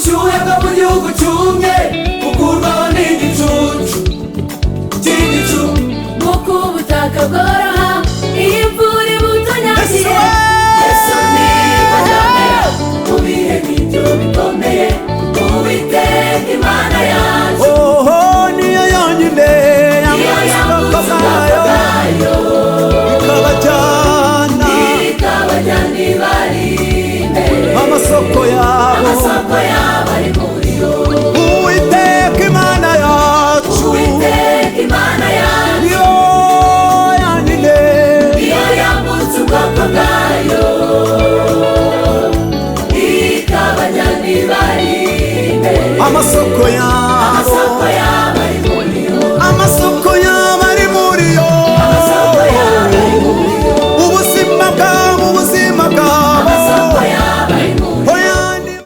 Ubushyuhe bwo mu gihugu cyumye bukurwaho n'igicucu cy'igicu. Nk'uko ubutaka bworoha iyo imvura ibutonyagiye, Yesu niko azamera mu bihe nk'ibyo bikomeye. Uwiteka Imana yacu, Oho, niyo yonyine niyo yambutse yambutse ubwoko ubwoko bwayo, bwayo, ikabajyana, ikabajyana ibari imbere, amasoko yabo, amasoko yabo ari muri yo. Uwiteka Imana yacu, Uwiteka Imana yacu, niyo yonyine, niyo yambutse ubwoko bwayo, ikabajyana ibari imbere, amasoko yabo, amasoko yabo.